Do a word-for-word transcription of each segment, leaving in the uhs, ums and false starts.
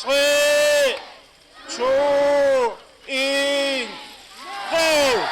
Tre, to, en, go!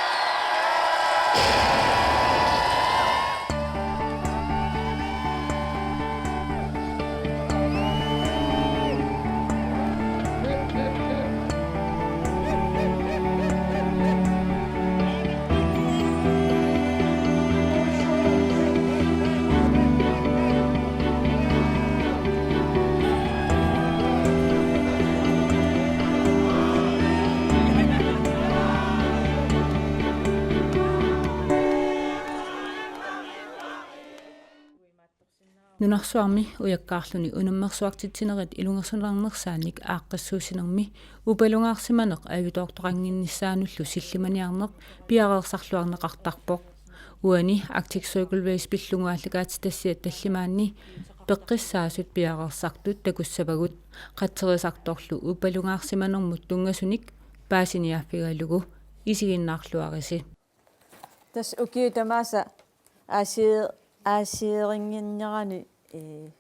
Nunarsuarmi ujakkaarluni unammersuartitsinerit ilungersunarnersaannik aaqqissuussinermi upalungaarsimaneq ajutoortoqannginnissaanullu sillimaniarneq piareersarluarneqartarpoq. Uani Arctic Circle Race pillugu aallakaatitassiat tallimaanni peqqissaasut piareersartut takussavagut. Qatserisartorlu upalungaarsimanermut tunngasunik paasiniaaffigalugu isiginnaarluarisi. Tassa ukiut tamaasa aasi-, aasiinnginnerani, ee,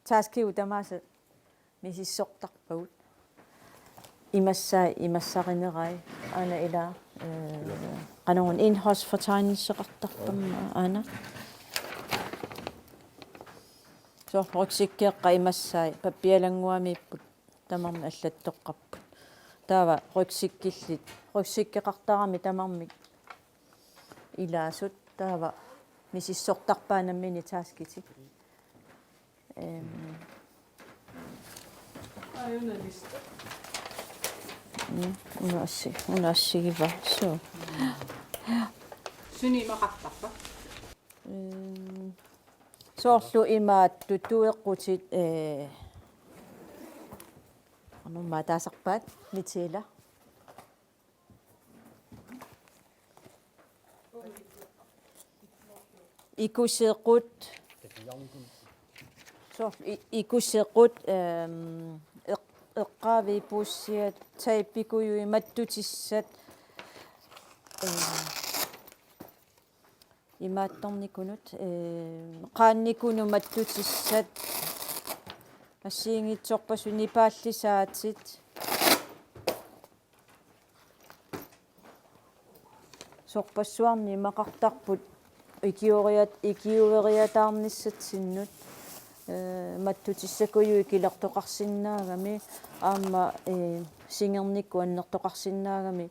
taskigut tamaasa misissortarpagut. Imassai, imassarinerai, aana ila, ee, qanoruna indholdsfortegnelseqartarput aana. Soorlu rygsækkeqqa imassai, pappialannguamiipput. Tamarmik allattoqqapput. Taava rygsækkillit, rygsækkeqartaramik tamarmik ilaasut, taava misissortarpaat nammineq taskitik. Ehm. Aajuna liste. Mm, una assi-, una assigivara. Suu. Suni imaqartarpa? Mm. Soorlu imaattut tueqqutit, ee, aamma taasarpaat, Mitila. Ikusequt. Soorlu i-, ikusequt, ehm, eq-, eqqaavi puussiat, taipikujuit, mattutissat, ehm, imaattornikunut, ee, qaannikunut mattutissat, assigiinngitsorpassuit nipaallisaatit. Sorpassuarni imaqartarput ikioriat-, ikiueriataarnissatsinnut, ee, mattutissakujuit kilertoqarsinnaagami, aamma, ee, singernikkut annertoqarsinnaagami,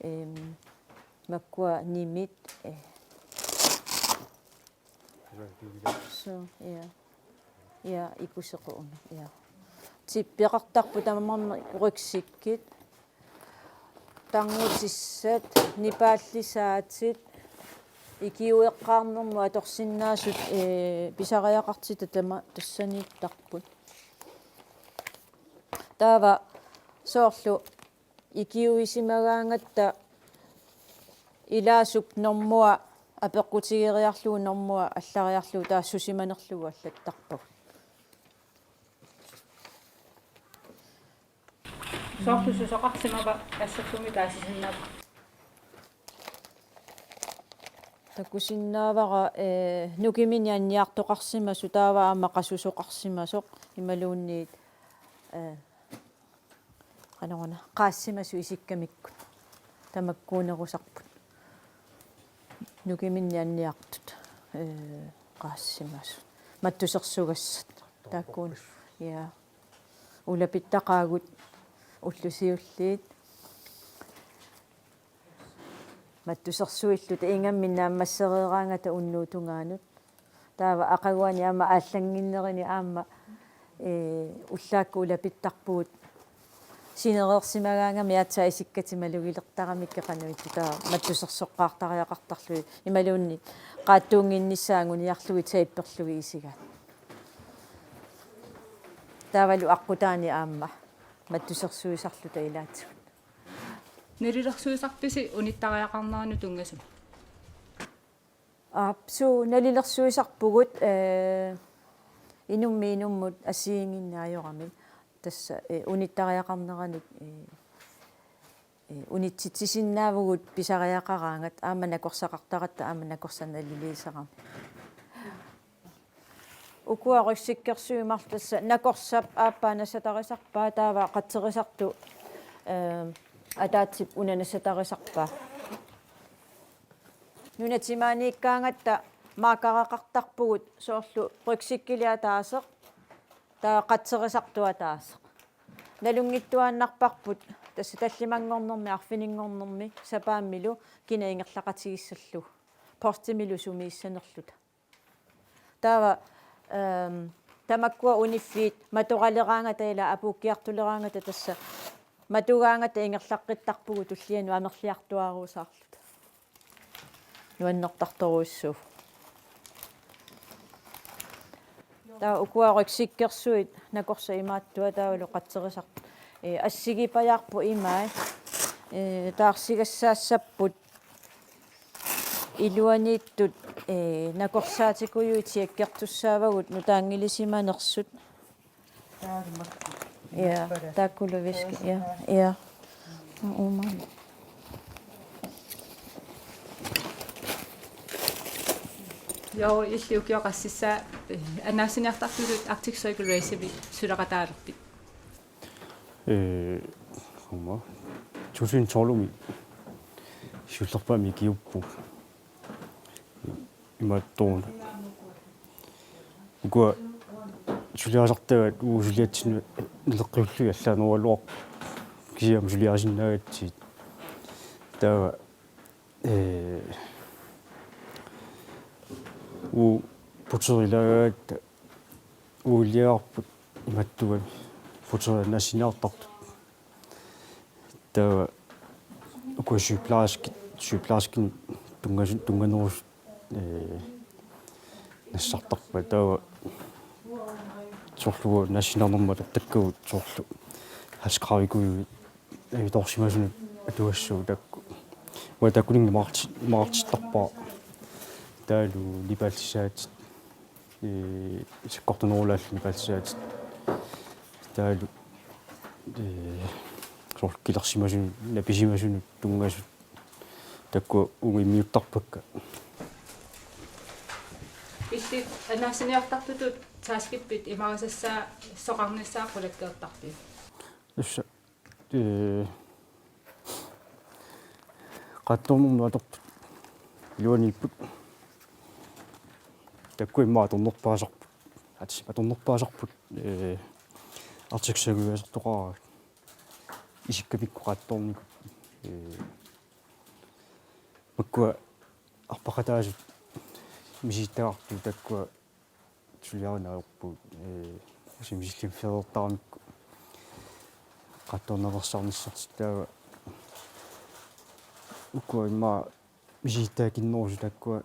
ee, makkua nimit, ee. So, ja. Ja, ikusequt una, ja. Tippeqartarput tamarmik rygsækkit, tarnutissat, nipaallisaatit, ikiueqqaarnermut atorsinnaasut, ee, pisariaqartitat tama-, tassaniittarput. Taava soorlu ikiuisimagaangatta ilaasup normua apeqqutigeriarlugu normua allariarlugu taava susimanerlugu allattarpagut. Soorlu susoqarsimava assersuummi taasisinnaava? Takusinnaavara, ee, nukiminnik anniartoqarsimasoq taava aamma qasusoqarsimasoq imaluunniit, ee, qanoruna, qaassimasoq isikkamikkut. Tamakkuunerusarput. Nukiminnik anniartut, ee, qaassimasut. Mattusersugassat. Taakkuun-, ja. Ulapittaqaagut ullut siulliit. Mattusersuilluta ingammik naammassereeraangata unnuup tungaanut. Taava aqaguani aamma aallannginnerini aamma, ee, ullaakkut ulapittarpugut sinereersimagaangami aatsaat isikkatik malugilertaramikkit qanoq ittoq taava mattusersoqqaartariaqartarlugit imaluunniit qaattuunnginnissaat anguniarlugit taipperlugit isigaat. Taavalu aqqutaani aamma mattusersuisarluta ilaatigut. Nalilersuisarpisi unittariaqarneranut tunngasumik? Aap, suu, nalilersuisarpugut, ee, inummit inummut assigiinnginnaajoramik. Tassa, ee, unittariaqarneranik, ee, ee, unitsitsisinnaavugut pisariaqaraangat aamma nakorsaqartaratta aamma nakorsaq naliliisarami. Ukua rygsækkersuit marluk tassa nakorsap aappaa nassatarisarpaa, taava qatserisartoq, eh, ataatsip una nassatarisarpaa. Nuna timaaniikkaangatta markereqartarpugut soorlu rygsækkili ataaseq, taava qatserisartoq ataaseq. Nalunngittuaannarparput tassa tallimanngornermi, arfininngornermi, sapaammilu kina ingerlaqatigissallugu. Postimilu sumiissanerluta. Taava, ehm, tamakkua uniffiit matoraleraangata ilaa apuukkiartuleraangata tassa matugaangata ingerlaqqittarpugut tullianut amerliartuaaruusaarluta. Nuannertartorujussuuvoq. Taava ukua rygsækkersuit nakorsap imaattua taavalu qatserisartut. Eh, assigiipajaarput imai. Eh, taarsigassaassapput iluaniittut, eh, nakorsaatikujuit siakkertussaavagut nutaanngilisimanersut. Ja, taakku låviskit, ja, ja. Uuma. Joo, illit ukioqassissaa, eh, annaassiniartartutut Arctic Circle Race-imi suleqataalerpit? Eh, aamma. Tusind tolv-imi siullerpaamik ikiupput. Imaattoq una. Ukua suliarisartagaat uagut suliatsinnut naleqqiullugit allaanerugaluarput. Kisianni aamma suliarisinnaagatsigit. Taava, eh, uagut puterilaagaat uiliarput imattuami puterilaannassiniartartut. Taava ukua sygeplejerskit, sygeplejerskit tunngasu-, tunnganerusut, eh, nassartarpaat. Taava soorlu uagut nassinernermut atortakkagut soorlu halskraveqqujuit ajortorsimasunut atugassagut taakku. Uanga taakkuninnga imaarti-, imaartittarpara. Taavalu nipaallisaatit, eh, sakkortunerulaarlugit nipaallisaatit. Taavalu, eh, soorlu kilersimasunut, napisimasunut tunngasut. Taakku uagut immiuttarpakka. Illit annaassiniartartutut taskippit imarisassaa soqarnissaa qulakkeertarpit? Tassa, eh, qaattoornermut atortut iluaniipput. Taakku immaqa atornerpaasarput. Atis atornerpaasarput, eh, Arctic Circle-iugaasartoqaraangat. Isikkamikku qaattoornikut, eh, makkua arpaqataasut misilittagartut taakkua suliarineq ajorpugut, eh, usi misillimi feriartaramikku qaattoornaveersaarnissartik taava ukua immaqa misilittagakinnerusut taakkua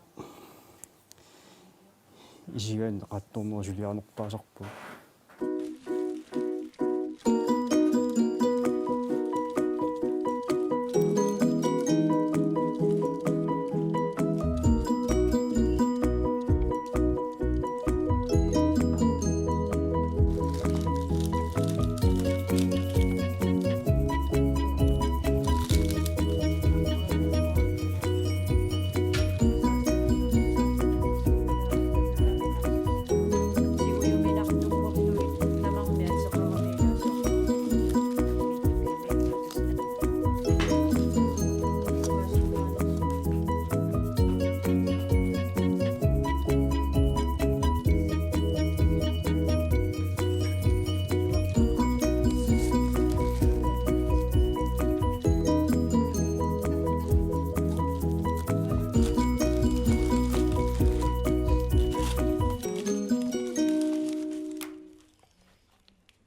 isigaanni qaattoornerup suliarinerpaasarpugut.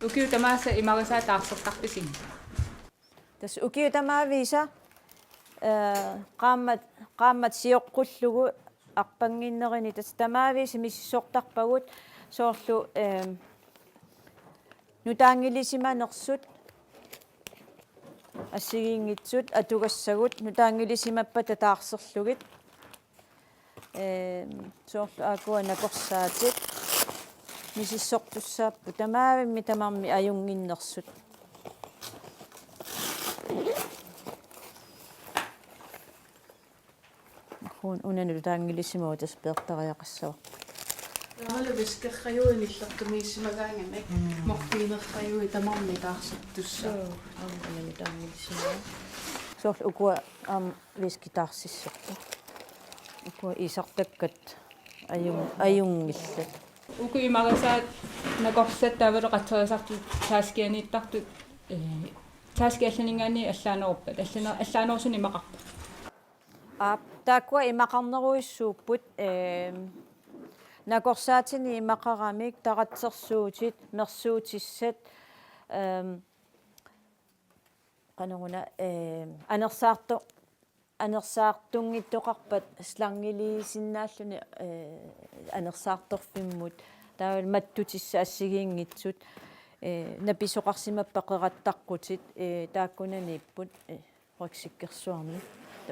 Ukiut tamaasa imarisaa taarsertarpisigit? Tassa ukiut tamaavisa, eh, qaammat, qaammat sioqqullugu arpannginnerini tassa tamaavisa misissortarpagut soorlu, eh, nutaanngilisimanersut assigiinngitsut atugassagut nutaanngilisimappata taarserlugit. Ehm, soorlu aakkua nakorsaatit misissortussaapput tamaavimmi tamarmi ajunnginnersut. Uun una nutaanngilisimavoq tassa peertariaqassavarput. Taavalu væskerrajuit nillertumiissimagaangamik, mm, morfiinerrajuit tamarmik taarsertussaq. Suu, aamma anami taarmilisimaa. Soorlu ukua aamma væskitaarsissortut. Ukua iisartakkat ajun-, ajunngillat. Uku imarisaat nakorsat taavalu qatserisartut taskianiittartut, ee, taskiallaninngaanniit allaaneruppat, allaaner-, allaanerusuni imaqarput. Aap, taakkua imaqarnerujussuupput, eem, nakorsaatinik imaqaramik, taratsersuutit, mersuutissat, eem, qanoruna, eem, anersaarto-, anersaartunngittoqarpat slangiliisinnaalluni, ee, anersaartorfimmut, taavalu mattutissat assigiinngitsut, ee, napisoqarsimappat qerattarqutit, ee, taakkunaniipput, ee, rygsækkersuarmi.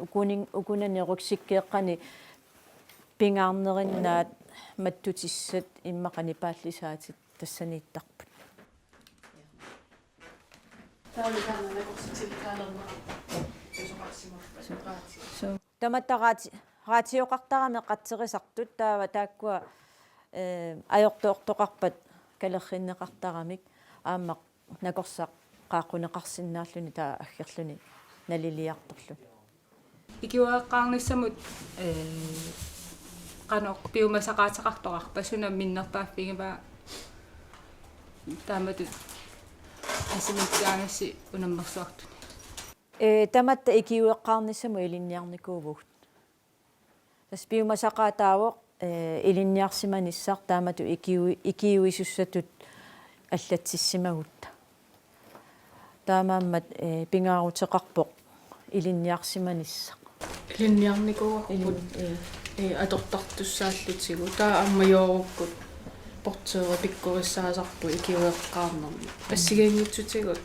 Ukunin-, ukunani rygsækkeeqqani pingaarnerinnaat mattutissat immaqa nipaallisaatit tassaniittarput. Taavalu taanna nakorsat tilkaalerneqartarput pisoqarsimappat raati. Suu. Tamatta raati-, raatioqartaramik qatserisartut taava taakkua, ee, ajortoortoqarpat kalerrinneqartaramik aamma nakorsaq qaaqquneqarsinnaalluni taava aggerluni naliliartorluni. Ikiueqqaarnissamut, ee, qanoq piumasaqaateqartoqarpa, suna minnerpaaffigivaa taamatut asimikkaagassi unammersuartuni? Ee, tamatta ikiueqqaarnissamut ilinniarnikuuvugut. Tassa piumasaqaataavoq, ee, ilinniarsimanissaq taamatut ikiui-, ikiuisussatut allatsissimagutta. Taamaammat, ee, pingaaruteqarpoq ilinniarsimanissaq. Ilinniarnikuuarput, ilin-, ee, ee, atortartussaallutigu. Taava aamma Joorukkut portøri pikkorissaasarput ikiueqqaarnermi. Assigiinngitsutigut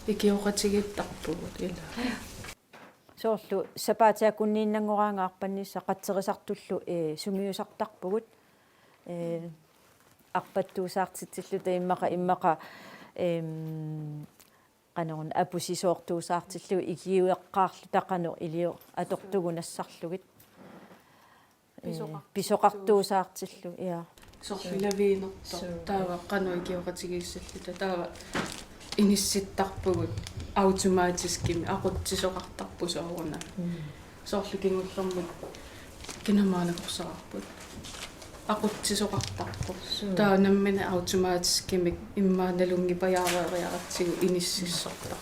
ikioqatigiittarpugut ilaa. Soorlu sapaatip akunniinnanngoraangat arpannissaq qatserisartullu, ee, sungiusartarpugut, ee, arpattuusaartitsilluta immaqa, immaqa, eem, qanoruna apusisoortuusaartillugu ikiueqqaarluta qanoq ilioq atortugut nassarlugit. Ee, pisoqartittuus-, pisoqartuusaartillugu, ja. Soorlu laviinertoq. Suu. Taava qanoq ikioqatigiissalluta. Taava inissittarpugut automatiskimik aqutsisoqartarput soorunami. Mm. Soorlu kingullermut kinamaanakorsaarput. Aqutsisoqartarpoq. Suu. Taava nammineq automatiskimik immaqa nalunngipajaareriaratsigu inississortarpoq.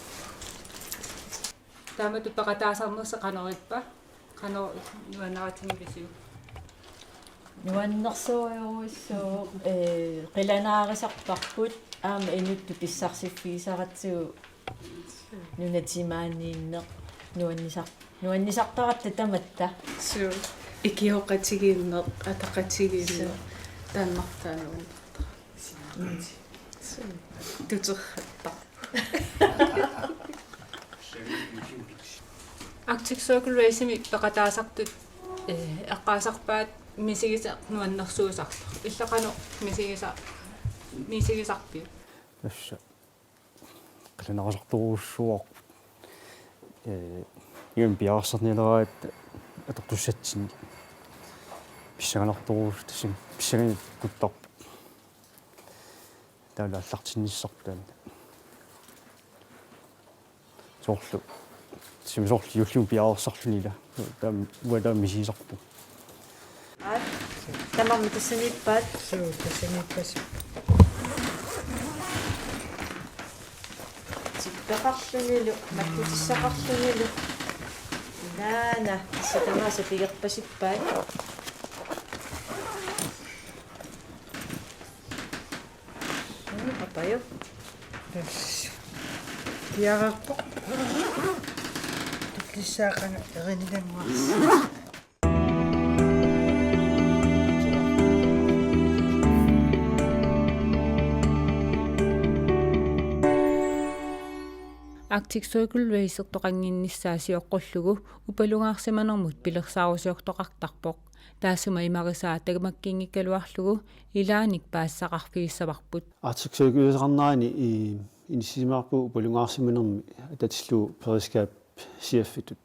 Taamatut peqataasarnersi qanoq ippa? Qanoq nuannaratsinngilisiuk? Nuannersorujussuuvoq, ee, qilanaarisarparput aamma inuttut pissarsiffigisaratsigu nunat timaaniinneq nuannisar-, nuannisartaratta tamatta. Suu. Ikioqatigiinneq, ataqatigiinneq. Suu. Taannartaa nuannertara. Suu. Tuterrattarpoq. Arctic Circle Race-imi peqataasartut, ee, eqqaasarpaat misigisaq nuannersuusartoq. Illit qanoq misigisaq, misigisarpiuk? Tassa. Qilanaartorujussuuarput. Ee, imaluunniit piareersarnialeraat atortussatsinnik. Pissanganartorujussuuvoq tassami, pissanganikuttarpoq. Taavalu aallartinnissarput taanna. Soorlu. Tassami soorlu juullimi piareersarluni ila. Taam-, uanga taama misigisarpunga. Aat, tamarmik tassaniippaat. Suu, tassaniippasippoq. Tippeqarlunilu, mattutissaqarlunilu. Ilaana, tassa tamaasa pigerpasippaat. Suu, apajuk. Tassa. Piareerpoq. Tullissaaqaanga erinilannguarsi. Arctic Circle Racertoqannginnissaa sioqqullugu upalungaarsimanermut pilersaarusiortoqartarpoq. Taassuma imarisaa tamakkiinngikkaluarlugu ilaanik paasisaqarfigissavarput. Arctic Circle Racertoqarnerani i-, inissisimavarput upalungaarsimanermi atatillugu beredskabschefiutut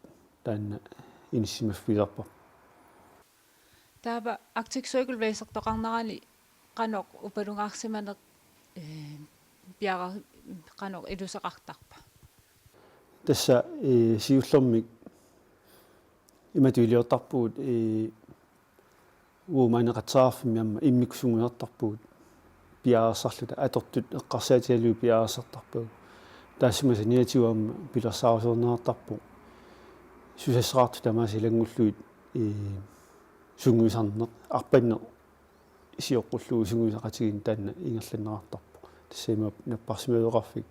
taanna inissisimaffigisarparput. Taava Arctic Circle Racertoqarnerani qanoq upalungaarsimaneq, ee, piara-, qanoq iluseqartarpa? Tassa, ee, siullermik imatut iliortarpugut, ee, uagut maani Qatseerarfimmi aamma immikkut sungiusartarpugut piareersarluta, atortut eqqarsaatigalugit piareersartarpagut. Taassuma saniatigut aamma pilersaarusiorneqartarpoq susassaqartut tamaasa ilanngullugit, ee, sungiusarneq, arpanneq sioqqullugu sungiusaqatigiinneq taanna ingerlanneqartarpoq. Tassa imaappoq napparsimaveqarfik,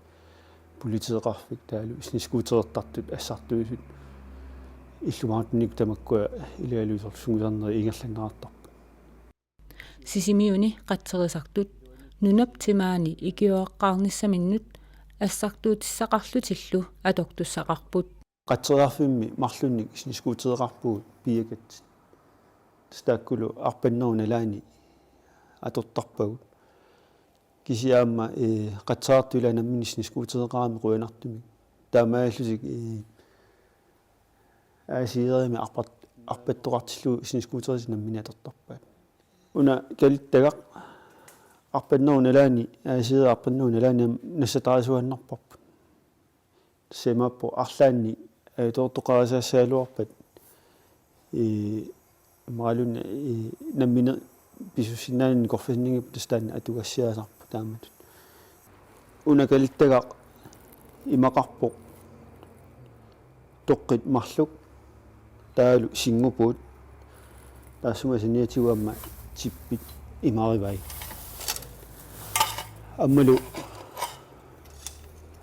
politeeqarfik taavalu snescooterertartut assartuusut illumaartunnik tamakkua ilagalugu soorlu sungiusarnerit ingerlanneqartarput. Sisimiuni qatserisartut nunap timaani ikiueqqaarnissaminnut assartuutissaqarlutillu atortussaqarput. Qatseerarfimmi marlunnik snescootereqarpugut piiakatsinnik. Tassa taakkulu arpannerup nalaani atortarpagut. Kisianni aamma, ee, Qatseerartut ilaat namminneq snescootereqaramik qujanartumik. Taamaallutik, ee, aasiirimik arpat-, arpattoqartillugu snescooterit namminneq atortarpaat. Una kalittagaq arpannerup nalaani, aasiirimik arpannerup nalaani aamma nassataarisuaannarparput. Tassa imaappoq arlaannik, ee, ajutoortoqarisaassagaluarpat, ee, imaluunniit, ee, nammineq pisussinnaanani nikorfissinnaanngippat tassa taanna atugassiaasarpoq taamatut. Una kalittagaq imaqarpoq toqqit marluk taavalu singupuut. Taassuma saniatigut aamma tippit imarivai. Aammalu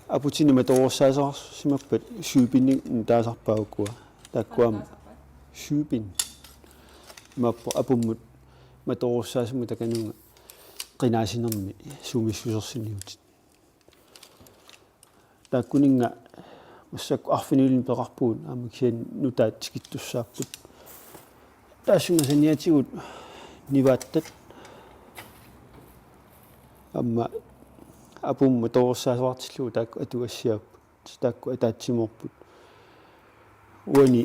aputinik matoorussaasarsimappat syvpinnik nutaasarpaat ukua. Taakkua aamma syvpind. Imaappoq apummut matoorussaasumut takanunnga qinaasinermi sumissusersiniutit. Taakkuninnga massakkut arfinilinnik peqarpugut aamma kisianni nutaat tikittussaapput. Taassuma saniatigut nivaattat aamma apummut matoorussaasartillugu taakku atugassiaapput. Taakku ataatsimoorput. Uani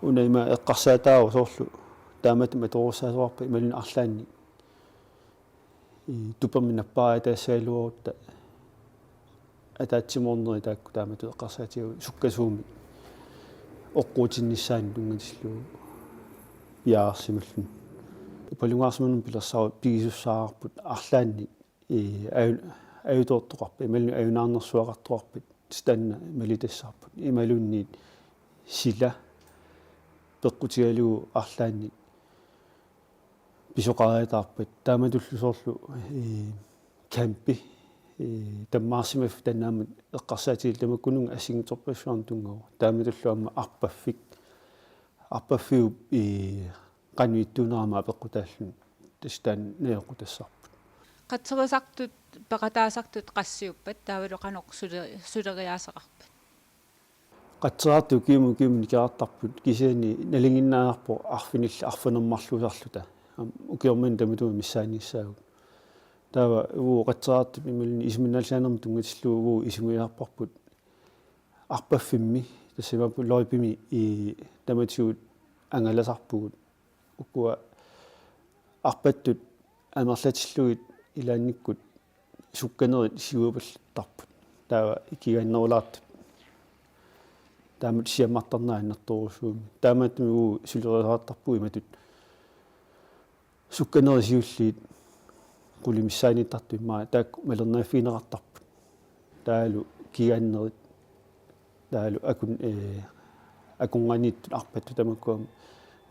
una ima eqqarsaataavoq soorlu taamatut matoorussaasarput imaluunniit arlaannik. Ee, tupermi nappaariataassagaluarutta ataatsimoornerit taakku taamatut eqqarsaatigalugu sukkasuumik oqquutinnissaanut tunngatillugu piareersimalluni. Upalungaarsimanermut pilersaarutit pigisussaavarput arlaannik, ee, aju-, ajutoortoqarpat imaluunniit ajunaarnersuaqartoqarpat tassa taanna malitassarput imaluunniit sila peqqutigalugu arlaannik pisoqariataarpat taamatullu soorlu, ee, campi, ee, tammaarsimaffik taanna aamma eqqarsaatigalugu tamakkununnga assigiinngitsorpassuarnut tunngasoq. Taamatullu aamma arpaffik, arpaffiup, ee, qanoq ittuunerama apeqqutaalluni tassa taanna najoqqutassarput. Qatserisartut peqataasartut qassiuppat taavalu qanoq sule-, suleriaaseqarpat? Qatseerartut ukiumut ukiumut nikerartarput kisianni nalinginnaasarpoq arfinillit arfineq-marluusarluta. Aamma ukioq manna tamatuma missaanissaagut. Taava uagut Qatseerartup imaluunniit isumannaallisaanermut tunngatillugu uagut isumagisarparput arpaffimmi, tassa imaappoq løjpimi, ee, tamatigut angalasarpugut. Ukua arpattut amerlatillugit ilaannikkut sukkanerit siuapallattarput. Taava kigaannerulaartut. Taamatut siammartarnerat annertoorujussuummat. Taamaattumik uagut suleriaaseqartarpugut imatut sukkanerit siulliit qulit missaanniittartut immaqa taakku malinnaaffigineqartarput. Taavalu kigaannerit, taavalu akun-, ee, akornanniittut arpattut tamakkua aamma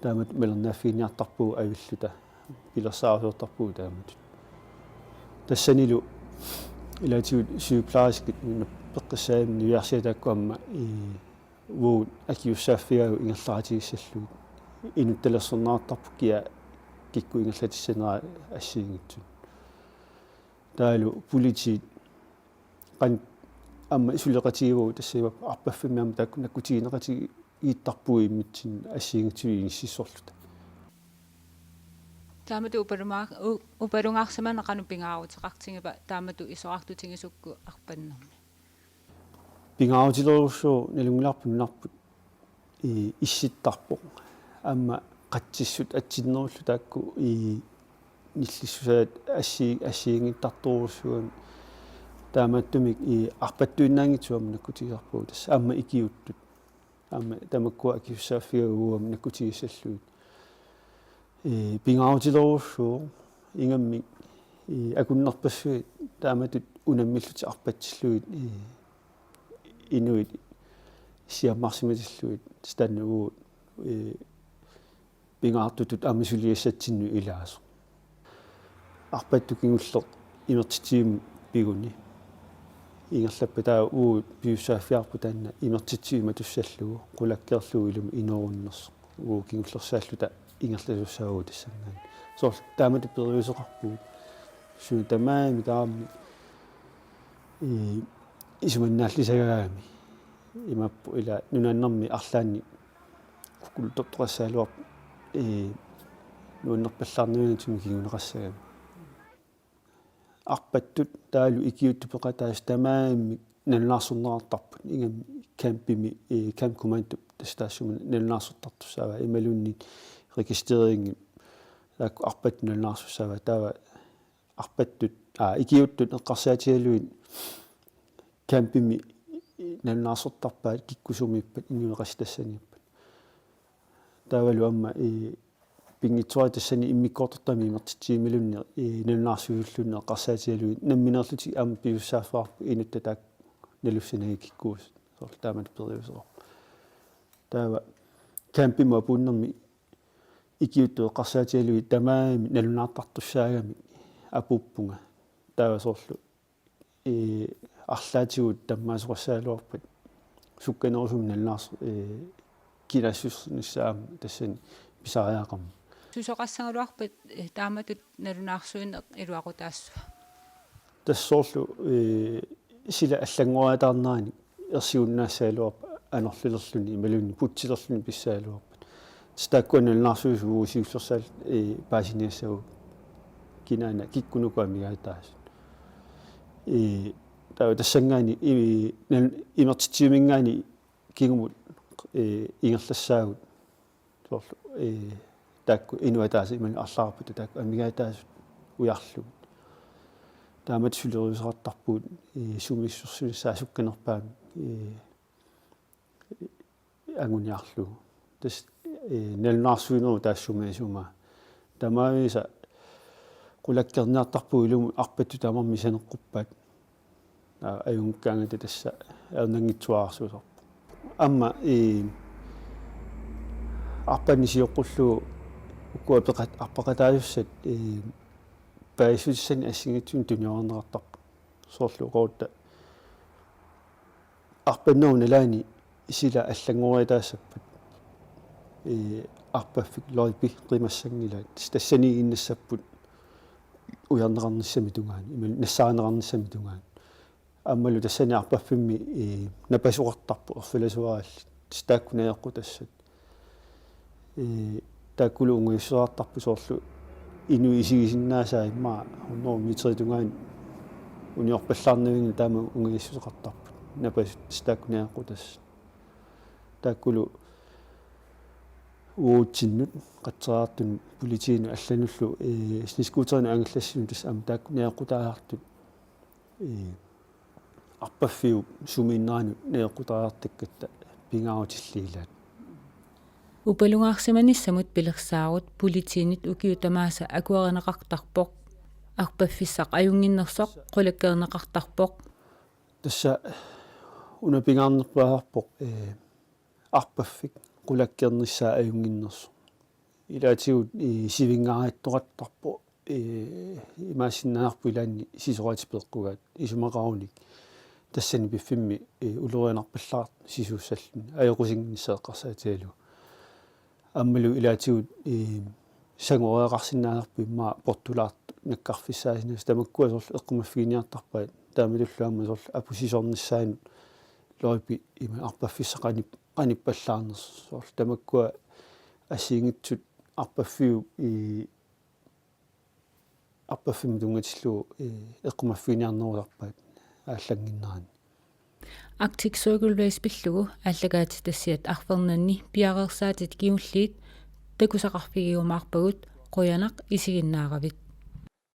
taamatut malernaaffiginiartarpugut avilluta, pilersaarusiortarpugut taamatut. Tassanilu ilaatigut sygeplejerskit peqqissaammat niviarsiat taakku aamma, ee, uagut akiussaaffigaagut ingerlaqatigissallugit. Inuttalersorneqartarput kia kikkut ingerlatissanerat assigiinngitsunut. Taavalu politiit qanoq aamma suleqatigivagut, tassa imaappoq arpaffimmi aamma taakku nakkutigineqatigiittarpugut immitsinnut assigiinngitsunik inississorluta. Taamatut upaluma-, u-, upalungaarsimaneq qanoq pingaaruteqartigiva taamatut isorartutigisukku arpannermi? Pingaarutilerujussuuvoq, nalunngilarput nunarput, ee, issittarpoq. Aamma qatsissut atsinnerullu taakku, ee, nillissusaat assi-, assigiinngittartorujussuugami. Taamaattumik i arpattuinnaanngitsuugami nakkutigisarpagut, tassa aamma ikiuuttut. Aamma tamakkua akisussaaffigaat uagut nakkutigissallugit. Ee, pingaarutilerujussuuvoq ingammik, ee, akunnerpassuit taamatut unammillutik arpatsillugit, ee, inuit siammarsimatillugit, taanna uagut, ee, pingaartutut aamma suliassatsinnut ilaasoq. Arpattut kingulleq imertitsivimmi piguni ingerlappat, taava uagut pisussaaffigaarput taanna imertitsivik matussallugu, qulakkeerlugu ilumut inoorunnersoq. Uagut kingullersaalluta ingerlasussaavugut tassanngaanniit. Soorlu taamatut periuseqarpugut. Suna tamarmi tamarmi, ee, isumannaallisagaangami. Imaappoq ila nunaannermi arlaanni kukkuluttortoqassagaluarpoq, ee, nuannerpallaarnavianngitsumik kinguneqassagami. Arpattut taavalu ikiuuttut peqataasut tamarmik nalunaarsorneqartarput. Ingammik campimi, ee, Camp Commandop tassa taassuma nalunaarsortartussaavaa, imaluunniit registreringi taakku arpattut nalunaarsussaavaat. Taava arpattut, aa, ikiuuttut eqqarsaatigalugit campimi nalunaarsortarpaat, kikkut sumiippat, inuit qassit tassaniippat. Taavalu aamma, ee, pinngitsoorani tassani immikkoortortami imertitsivimmiluunniit, ee, nalunaarsuilluunniit eqqarsaatigalugit nammineerlutik aamma pisussaaffeqarput inuttut taakku nalussanagit kikkuusut. Soorlu taamatut periuseqarpoq. Taava campimut apuunnermi ikiuuttut eqqarsaatigalugit tamarmik nalunaartartussaagamik apuuppunga. Taava soorlu, ee, arlaatigut tammaasoqassagaluarpat sukkanerusumik nalunaarsoq, ee, kinaassusernissaa aamma tassani pisariaqarmat. Susoqassagaluarpat, ee, taamatut nalunaarsuineq iluaqutaassava? Tassa soorlu, ee, sila allanngoriataarneranik ersiginnaassagaluarpat anorlilerluni imaluunniit putsilerluni pissagaluarpat. Tassa taakkua nalunaarsuisut uagut siullersaat, ee, paasiniassavagut, kinaana kikkunuku amigaataasut. Ee, taava tassanngaanniit, ee, nal-, imertitsivimminngaanniit kingumut, ee, ingerlassaagut. Soorlu, ee, taakku inuit ataaseq imaluunniit arlaarput taakku amigaataasut ujarlugit. Taamatut suleriuseqartarpugut, ee, sumiissorsimassaat sukkanerpaamik, ee, anguniarlugu. Tassa, ee, nalunaarsuinerup taassuma isumaa. Tamaavisa qulakkeerniartarpugut ilumut arpattut tamarmik saneqquppaat. Aa, ajunngikkaangata tassa ajornanngitsuararsuusarpoq. Aamma, ee, arpanneq sioqqullugu ukua peqat-, arpaqataasussat, ee, paasissutissanik assigiinngitsunik tuniorarneqartarpoq. Soorlu oqarutta arpannerup nalaani sila allanngoriataassappat, ee, arpaffik loipi qimassanngilaat. Tassaniiginnassapput ujarneqarnissamik tungaanut, imaluunniit nassaarineqarnissamik tungaanut. Aammalu tassani arpaffimmi, ee, napasoqartarpoq erfalasuarallit. Tassa taakku najoqqutassat. Ee, taakkulu ungajussuseqartarput soorlu inuit isigisinnaasaat immaqa hundrede meterit tungaanut uniorpallaarnavianngillat, taama ungajussuseqartarput. Napasut tassa taakku najoqqutassat. Taakkulu uatsinnut, qatseriartunut, politiinut allanullu, ee, snescooterinik angallassinut tassa aamma taakku najoqqutaajartut, ee, arpaffiup sumiinneranut najoqqutaajartakkatta pingaarutillit ilaat. Upalungaarsimanissamut pilersaarut politiinit ukiut tamaasa akuerineqartarpoq. Arpaffissaq ajunnginnersoq qulakkeerneqartarpoq. Tassa una pingaarnerpaasarpoq, ee, arpaffik qulakkeernissaa ajunnginnersoq. Ilaatigut, ee, sivinngaariittoqartarpoq, ee, imaassinnaavarput ilaanni sisoratik peqqugaat isumaqarunik. Tassani piffimmi, ee, ulorianarpallaartoq sisuussalluni ajoqusinnginnissaa eqqarsaatigalugu. Aammalu ilaatigut, ee, sangoriaqarsinnaasarput immaqa portulaartut nakkarfissaasinnaasaat, tamakkua soorlu eqqumaffiginiartarpaat, taamatullu aamma soorlu apusisornissaanut loipi ima arpaffissaq qanip-, qanippallaarnersoq, soorlu tamakkua assigiinngitsut arpaffiup, ee, arpaffimmut tunngatillugu, ee, eqqumaffiginiarnerusarpaat aallannginnerani. Arctic Circle Race pillugu aallakaatitassiat arfernanni piareersaatit kingulliit takusaqarfigiumaarpagut, qujanaq isiginnaaravit.